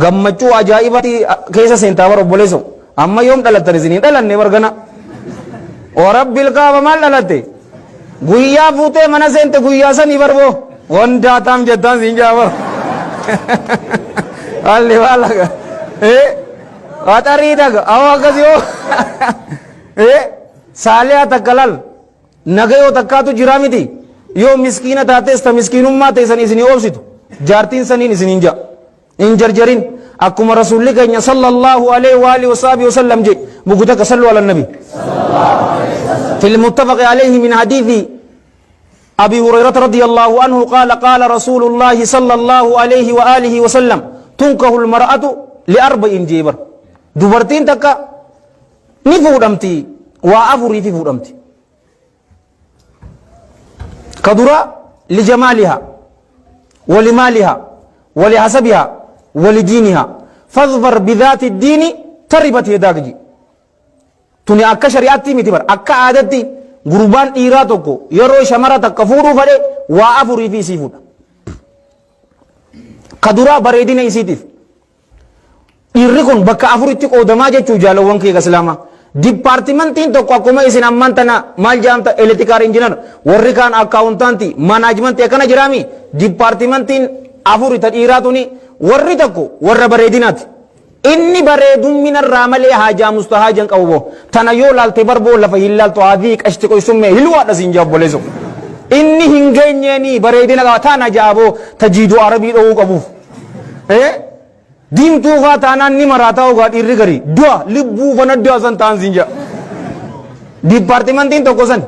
Gammachuu ajaa'ibaatti keessa seentaa bar obboleesso. Amma yoom dhalattan isin hin dhalanne bar gana. Warabbil kaaba maal dhalatte? Guyyaa fuutee mana seente guyyaa sanii bar boo. Wandaa taam jettaan siin jaa bar. Alli baalaga. Eh? Qaxarii daga. Awwa akkasii hoo. Eh? Saaliyaa takka lal. Nagayoo takkaatu jiraa miti. Yoo miskiina taates ta miskiinummaa teessan isinii obsitu. Jaartiin saniin isiniin ja'a. Hin jarjarin. Akkuma rasuulli keenya sallallahu alaihi wa alihi wasaabi wasallam je bugu takka sallu ala nabi. Fil muttafaqi alayhi min hadithi أبي هريرة رضي الله عنه قال قال رسول الله صلى الله عليه وآله وسلم تنكه المرأة لأربع جيبر دبرتين تكا ni fuudhamti waa afuriifi fuudhamti ka dura lijamaaliha walimaaliha walihasabiha walidiiniha fadfar bidhaati diini taribat yadaak ji tuni akka shari'aatti miti bar akka aadatti gurbaan dhiiraa tokko yeroo shamara takka fuudhuu fadhe waa afuriifi isii fuudha ka duraa bareedina isiitiif Dhiirri kun bakka afuritti qoodamaa jechuu jaalawwan kiyya islaamaa. Dipaartimantiin tokko akkuma isin ammaan tana maal jedhamta electrical engineer warri kaan akkaawuntaantii maanaajmantii akkana jiraami dipaartimantiin afuri ta dhiiraa tuni warri tokko warra bareedinaati. Inni bareedummina irraa malee haajaa mustahaajan qabu boo. Tana yoo laalte barboo lafa hin laaltu haadhii qashti qoysummee hilwaadha siin jaa obboleesso. Inni hin geenyeeni bareedina qaba tana jaaboo tajiidu arabii dhoowuu qabuuf. Eh? Diimtuu faa taanaan ni maraataa ogaa dhiirri garii. Du'a libbuu fana du'a san ta'an siin jedha. Dipaartimantiin tokko san.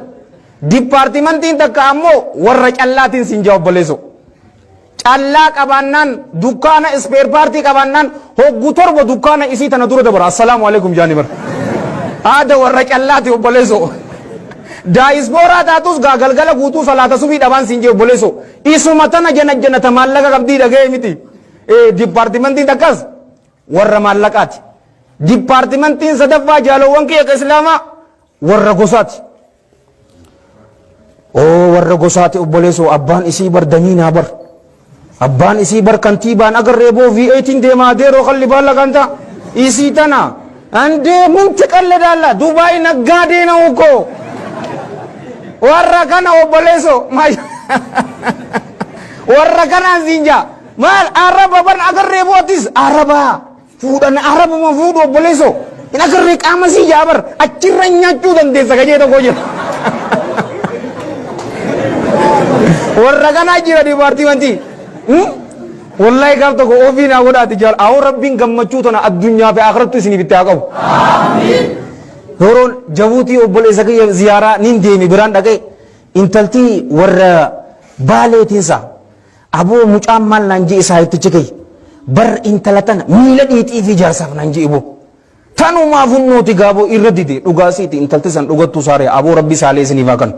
Dipaartimantiin takka ammoo warra callaatiin siin jedha obboleessoo. Callaa qabaannaan dukkaana ispeer paartii qabaannaan hoggu torba dukkaana isii tana dura dabara. Assalaamu alaikum jaani bara. Aada warra callaati obboleessoo. Daayispooraa taatus gaa galgala guutuu salaata subii dhabaan siin jee obboleessoo. Isuma tana janajjanata maallaqa qabdii dhaga'ee miti. Dipaartimantiin takkas warra maallaqaati. Dipaartimantiin sadaffaa jaalowwan kiyya ka islaamaa warra gosaati. Oo warra gosaati obboleessoo abbaan isii bar damiinaa bar. Abbaan isii bar kantiibaan agarree boo V8 deemaa adeeroo kalli baalla kanta isii tana. Andee minti qalle daalla Dubaay naggaadee na ukkoo. Warra kana obboleessoo warra kanaan siin jaa. Maal araba bar agarree bootis araba fuudhan arabuma fuudhu obboleessoo hin agarree qaama sii jaa bar achirra nyaachuu dandeessa kajee tokko jira. Warra kanaa jira dipaartimantii. Wallahi gaaf tokko ofii naa godhaati jaal awoo rabbiin gammachuu tana addunyaa fi akhirattu isiniif itti haa qabu. Yeroon Jabuutii obboleessa kiyya ziyaaraa nin deeme biraan dhaqee intaltii warra baaleetiinsa Aboo mucaan maal naan je'e saahibtichi kiyya. Bar intala tana miila dhiixii fi jaarsaaf naan je'e boo. Tanumaa funnooti gaaboo irra dide dhugaa siiti intalti san dhugattuu saaree aboo rabbi saalee isiniif haa kanu.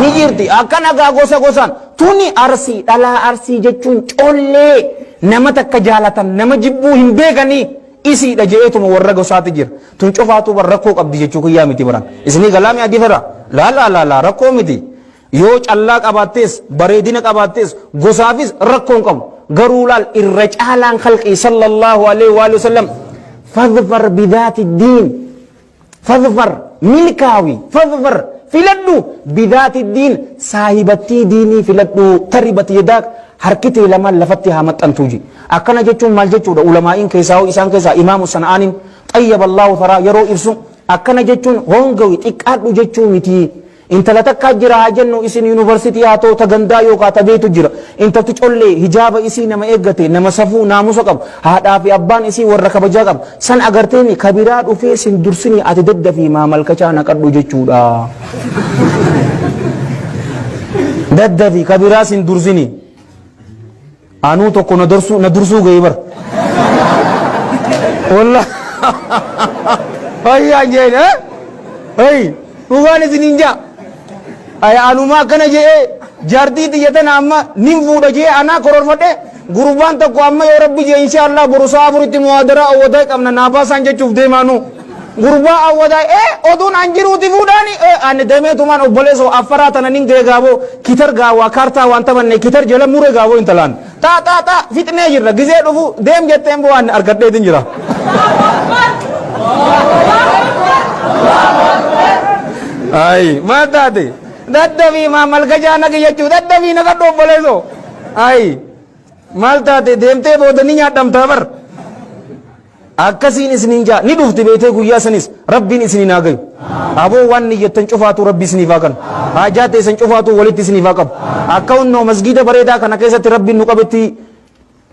Ni jirti akkana gaa gosa gosaan tuni arsii dhalaa arsii jechuun collee nama takka jaalatan nama jibbuu hin beekanii isiidha je'eetuma warra gosaati jira. Tun cufaatuu bar rakkoo qabdi jechuu kiyyaa miti baran. Isinii galaami adii fira laa laa laa laa rakkoo miti. Yoo callaa qabaattees, bareedina qabaattees, gosaafis rakkoo hin qabu. Garuu laal irra caalaan khalqii sallallahu alaihi wa sallam fadfar bidhaati diin fadfar milkaawi fadfar filadhu bidhaati diin saahibattii diinii filadhu taribat yadaak harki tee lamaan lafatti haa maxxantuu ji akkana jechuun maal jechuudha ulamaa'iin keessaa isaan keessaa imaamu sana'aanin xayyaba allahu tharaa yeroo ibsu akkana jechuun hongawi xiqqaadhu jechuu mitii Intala takkaa jira haa jennu isin university haa ta'u ta gandaa yookaa ta beeytu jira. Intalti collee hijaaba isii nama eeggate nama safuu naamusa qabu haadhaa fi abbaan isii warra kabajaa qabu san agarteemi ka biraa dhufee sin dursinii ati daddafii maamalkachaa naqadhu jechuudha. Daddafii ka biraa sin dursinii. Anuu tokko na dursuu na dursuu ga'ee bar. Wallah. Hayyaa jeen eh? Hey, dhugaan isin hin jaa. Ay anuma akkana je'ee jaartii tiyya tana amma nin fuudha je'ee anaa kororfadhe gurbaan tokko amma yoo rabbi jee insha Allah boru sa'a afuritti muhaadaraa awwadaa qabna naa baasaan jechuuf deemaanu. Gurbaa awwadaa ee oduun an jiruuti fuudhaani ee ani demeetumaan obboleessoo affaraa tana nin ga'e gaaboo kitar gaawaa kaartaa waan taphanne kitar jala mure gaaboo intalaan. Xaa xaa xaa fixnee jirra gizee dhufu deem jetteen bu'aan argadheetin jira. Ayi maal taate daddafii maa malkajaa naqi jechuu daddafii naqadhu obboleessoo. Ayi maal taate deemtee booda ni nyaadhamtaa bar. Akkasiin isiniin jaa ni dhufti beeytee guyyaa sanis Rabbiin isiniin haa gayu. Aboo waan niyyattan cufaatuu Rabbi isiniif haa kanu. Haajaa teessan cufaatuu walitti isiniif haa qabu. Akka hunnoo masgiida bareedaa kana keessatti Rabbiin nu qabetti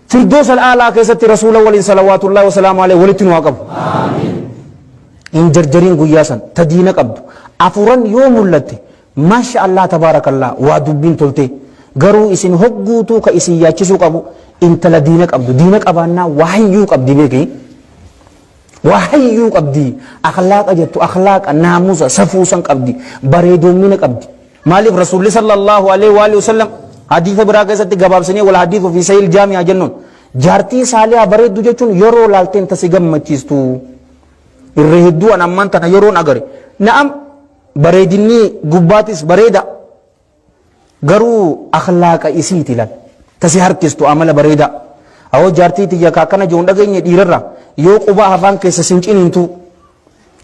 Firdoos al-aalaa keessatti Rasuula waliin salawaatullaahi wasalaamu alaihi walitti nu haa qabu. Hin jarjariin guyyaa san ta diina qabdu. Afuran yoo mul'atte Masha Allah tabaarakallah waa dubbiin toltee garuu isin hogguutuu ka isin yaachisuu qabu intala diina qabdu diina qabaannaa waa hayyuu qabdi beeki waa hayyuu qabdi akhlaaqa jettu akhlaaqa naamusa safuu san qabdi bareedoommina qabdi maaliif rasuulli sallallahu alaihi wa alihi wasallam hadiisa biraa keessatti gabaabsinee wal hadiisu fi sahih jaami'a jennuun jaartii saalihaa bareeddu jechuun yeroo laalteen tasi gammachiistu irra hedduu an ammaan tana yeroon agare na'am Bareedinni gubbaatis bareeda garuu akhlaaqa isiiti lal ta si harkistu amala bareedaa awoo jaartii tiyya ka akkana jiru hin dhageenye dhiirarra yoo qubaa afaan keessa sin ciniintu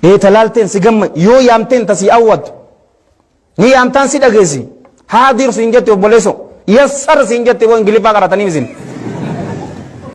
ee ta laalteen si gamma yoo yaamteen ta si awwattu ni yaamtaan si dhageessi haadir siin jette obboleesso yassar siin jette boo ingiliffaa qaratanii isin.